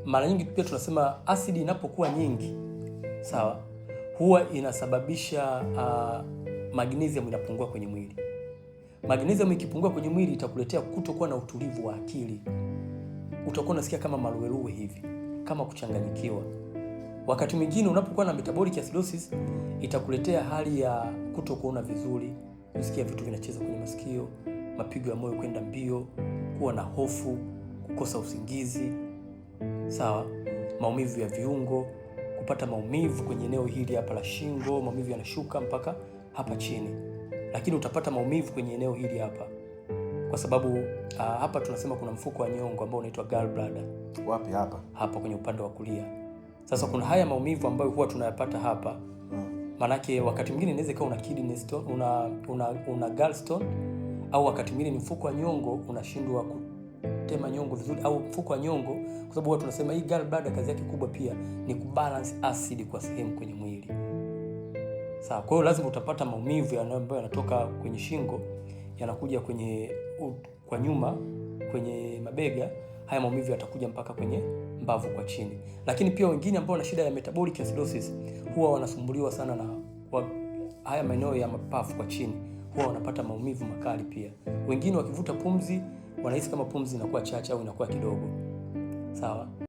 Mara nyingi pia tunasema asidi inapokuwa nyingi, sawa, huwa inasababisha magnesium inapungua kwenye mwili. Magnesium ikipungua kwenye mwili itakuletea kutokuwa na utulivu wa akili, utakuwa unasikia kama maluweluwe hivi, kama kuchanganyikiwa. Wakati mwingine unapokuwa na metabolic acidosis itakuletea hali ya kutokuona vizuri, kusikia vitu vinacheza kwenye masikio, mapigo ya moyo kwenda mbio, kuwa na hofu, kukosa usingizi, sawa, maumivu ya viungo, kupata maumivu kwenye eneo hili hapa la shingo, maumivu yanashuka mpaka hapa chini, lakini utapata maumivu kwenye eneo hili hapa kwa sababu hapa tunasema kuna mfuko wa nyongo ambao unaitwa gallbladder. Wapi hapa? Hapa kwenye upande wa kulia. Sasa kuna haya maumivu ambayo huwa tunayapata hapa. Manake wakati mwingine inaweza ikawa una kidney stone, una gallstone au wakati mwingine ni mfuko wa nyongo unashindwa kutema nyongo vizuri au mfuko wa nyongo, kwa sababu huwa tunasema hii gallbladder kazi yake kubwa pia ni kubalance acid kwa sehemu kwenye mwili. Sawa, kwa hiyo lazima utapata maumivu ambayo yanatoka kwenye shingo yanakuja kwenye kwa nyuma kwenye mabega. Haya maumivu yatakuja mpaka kwenye mbavu kwa chini. Lakini pia wengine ambao wana shida ya metabolic acidosis huwa wanasumbuliwa sana na haya maeneo ya mapafu kwa chini, huwa wanapata maumivu makali pia. Wengine wakivuta pumzi wanahisi kama pumzi inakuwa chache au inakuwa kidogo. Sawa.